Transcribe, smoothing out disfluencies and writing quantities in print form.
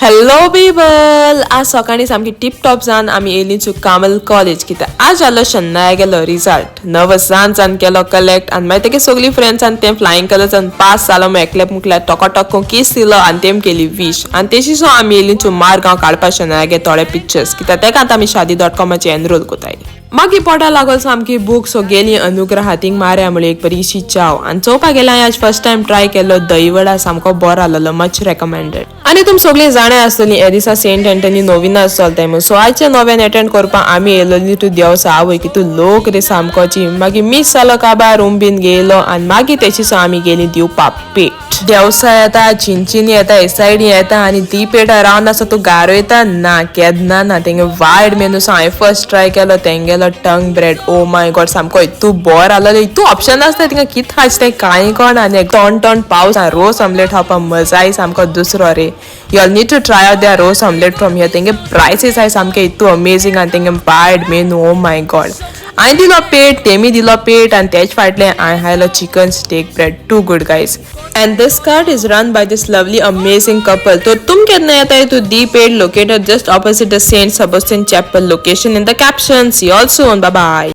Hello बिबल, आज सकाळी सामकी टिपटॉप जावन आमी येयली टू कार्मल कॉलेज, कित्याक आज जालो शन्नाया गेलो रिजल्ट. नर्वस जावन केलो कलेक्ट आनी मागीर तेगे सगळीं फ्रेंड्सान ते फ्लायिंग कलर्सान पास जालो म्हूण एकल्या मुखल्यार टोको टोको कीस दिलो आनी तेम केली विश. आनी तेशी आमी येयली टू मारगांव काडपा शनायागे थोडे पिक्चर्स, कित्याक तेका आतां आमी शादी डॉट कॉमाचे एनरोल कोताय. मागीर पोटा लागल सामकी भूक, सो गेली अनुग्रहा, थिंग मारया म्हळी एक बरीशी चाव. आनी चोवपाक गेल्या हांवें आज फर्स्ट टायम ट्राय केलो दही वडा, सामको बरो आसलेलो, मच रेकमेंडेड. आनी तुम सगळीं जाणा आसतलीं, हे दिसा सेंट एंटनी नोविनास चलताय म्हूण. सो आयचे नोवेन एटेंड करपाक आमी येयलोली टू देवसा. आवय, कितू लोक रे सामकोची! मागीर मीस जालो काबार, रूम बीन गेलो आनी मागीर तेची सो आमी गेली दिवपा पेट. देवसा येता, चिंचिनी येता, हे सायडी येता आनी दी पेटा रावन आसा तूं गारो येता ना केन्ना ना. तेंगे वायड मेनू. सो हांवें फर्स्ट ट्राय केलो तेंगेलो tongue bread. Oh my God, सामको इतू बरो आसलो. इतू ऑप्शन आसता तिंगा, कित खायचें तें कांय कोण. आनी टोन टोन पावस, रोस ऑमलेट खावपाक मजाय सामको दुसरो रे. You all need to try out their roast omelette from here. तेंगे प्रायसीस आहाय सामके इतू अमेझींग आनी तेंगे वायड मेनू, ओ माय गॉड. हांवें दिलो पेट, तेमी दिलो पेट आनी तेच फाटलें हांवें खायलो chicken steak bread. Too good, guys. And this cart is run by this lovely, amazing couple. So तुम केन्ना येताय to The Pet, located just opposite the Saint Sebastian Chapel. Location in the caption. See you all soon. Bye bye.